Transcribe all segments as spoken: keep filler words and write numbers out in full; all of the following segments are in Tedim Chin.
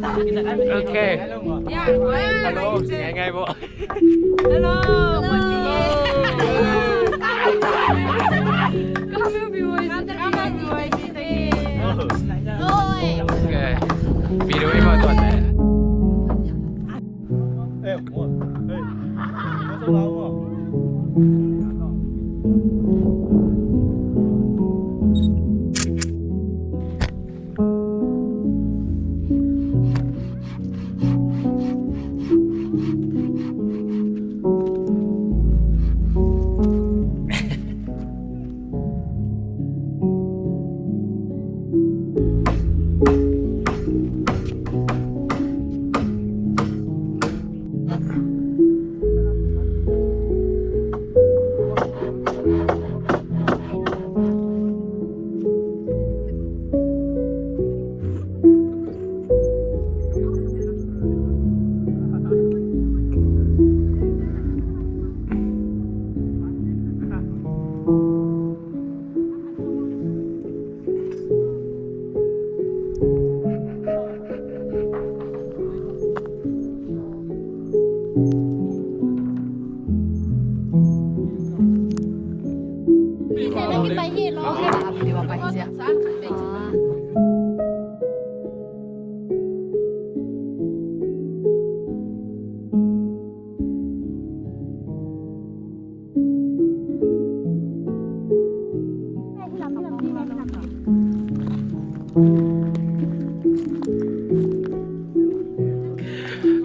Okay. Hello. Hello. Okay. Video ini mau tuan.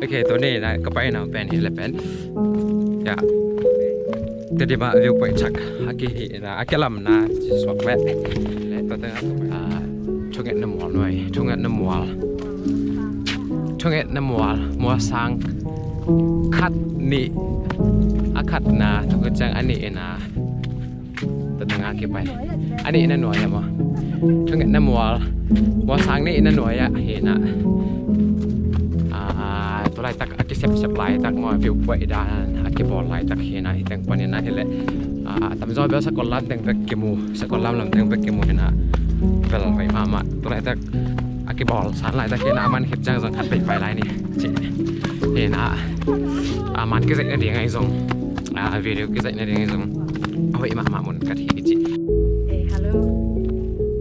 Ok, tuni na ka paina pen hi le pen. Ya. Tedim ah viewpoint thak a kihi na, a kilamna suak le. Tua tengah ka pai. Ah, thungetna mual nuai, thungetna mual. Thungetna mual, mual sang khat nih, a khatna, tua khit ciang a nihna, tua tengah kipai. A nihna nuai ah maw. Thungetna mual, mual sang nihna nuai ah hi na. Ah, tua laitak a kisepsep laitak maw, viewpoint dan a kibawl laitak hi na, hi teng panin a hi leh. Ah, tamzaw bel sakol lam teng bek kimu, sakol lam lam teng bek kimu hi na. Bel hoih mahmah. Tua laitak a kibawl san laitak hi na, a man khit ciang zong khat pei pai lai ni. Ci. Hi na, a man kizaih nading ahi zong, a video kizaih nading ahi zong, hoih mahmah mun khat hi ci. Eh, hello.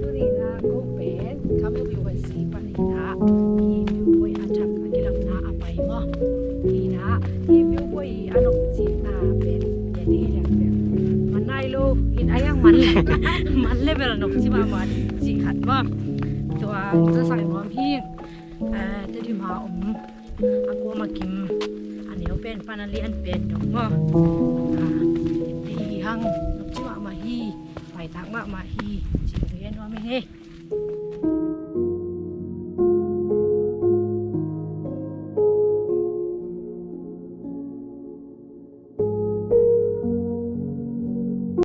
Tuni na ko pen Camel View West hi pan hi na, hi viewpoint a thak a kilamna a pai maw. Hi na, hi viewpoint a nopcina pen, ya ni hi liang pen. Man nai lo, in a yang man le, man le bel nopci mahmah ci khat maw. Tua zasak nuam hi. Ah, Tedim a om a kuama kim a neu pen pan a lian pen dong maw. Ah, hi hang nopci mahmah hi, paitak mahmah hi, ci hi nuam hi.